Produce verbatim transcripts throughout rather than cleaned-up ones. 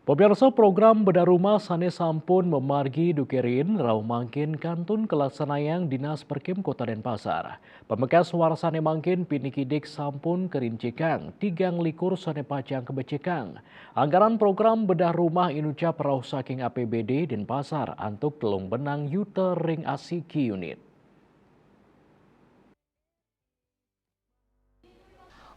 Pemirsa, program bedah rumah sane sampun mamargi duke riin rauh mangkin kantun kalaksanayang Dinas Perkim Kota Denpasar. Pamekas warsane mangkin pinih-inih sampun karincikang, tigang likur sane pacang kabecikang. Anggaran program bedah rumah inucap rauh saking A P B D Denpasar antuk telung benang yuta ring asiki unit.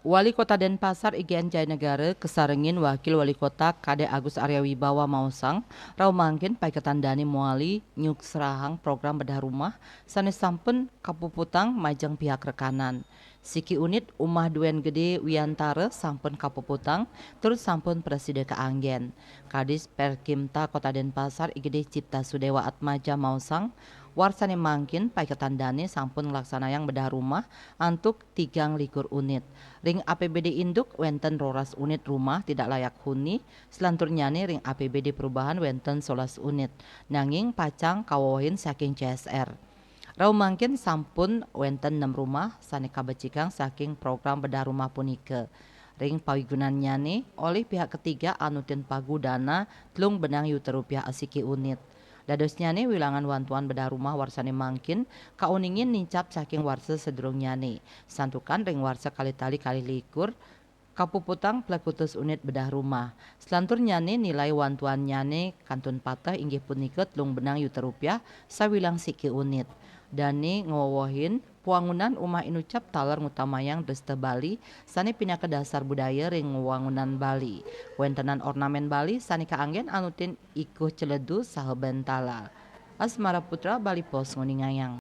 Wali Kota Denpasar I G N Jayanegara kasarengin Wakil Wali Kota Kadek Agus Arya Wibawa maosang, rauh mangkin paiketan dane mawali nyuksrahang program bedah rumah sane sampun kapuputang majeng pihak rekanan. Siki unit Umah Duen Gede Wiantara sampun kapuputang, tur sampun prasida kaanggen. Kadis Perkimta Kota Denpasar I G D Cipta Sudewa Atmaja maosang, warsane mangkin paiketan dane sampun nglaksanayang bedah rumah antuk tigang likur unit. Ring A P B D induk wenten roras unit rumah tidak layak huni, selanturnyane ring A P B D perubahan wenten solas unit, nanging pacang kawewehin saking C S R. Rauh mangkin sampun wenten nem rumah sane kabecikang saking program bedah rumah punika. Ring pawigunannyane, olih pihak ketiga anutin pagu dana telung benang yuta rupiah asiki unit. Dadosnyane, wilangan wantuan bedah rumah warsane mangkin kauningin nincap saking warsa sadurungnyane. Santukan ring warsa kalih tali kalih likur, kapuputang plekutus unit bedah rumah. Selanturnyane, nilai wantuannyane kantun pateh inggih punika telung benang yuta rupiah sawilang siki unit. Dane ngwewehin pwangunan umah inucap taler ngutamayang dresta Bali sane pinaka dasar budaya ring wewangunan Bali. Wentenan ornamen Bali sane kaanggen anutin ikuh celedu saha bentala. Asmara Putra, Bali Post, nguningayang.